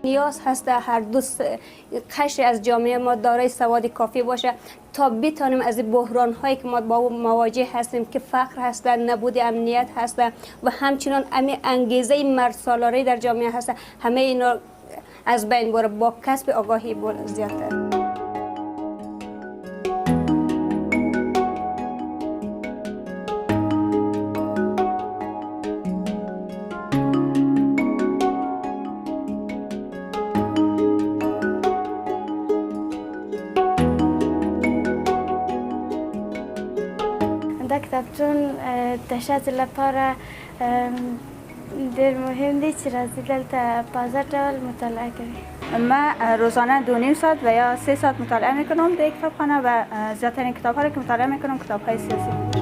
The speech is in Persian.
نیاز هست هر دو قشر از جامعه ما دارای سواد کافی باشه تا بتانیم از بحران هایی که ما با مواجه هستیم که فقر هست، نبود امنیت هست و همچنان امی انگیزه مردسالاری در جامعه هست، همه اینا از بین بره با کسب آگاهی زیادتر. دا کتابتون د ښځو لپاره ډېر مهم دی چې راځي دلته په ازاد ډول مطالعه کوي. من روزانه 2.5 ساعت و یا 3 ساعت مطالعه میکنم در کتابخانه و زیادترین کتاب‌ها را که مطالعه میکنم کتاب‌های سیاسی.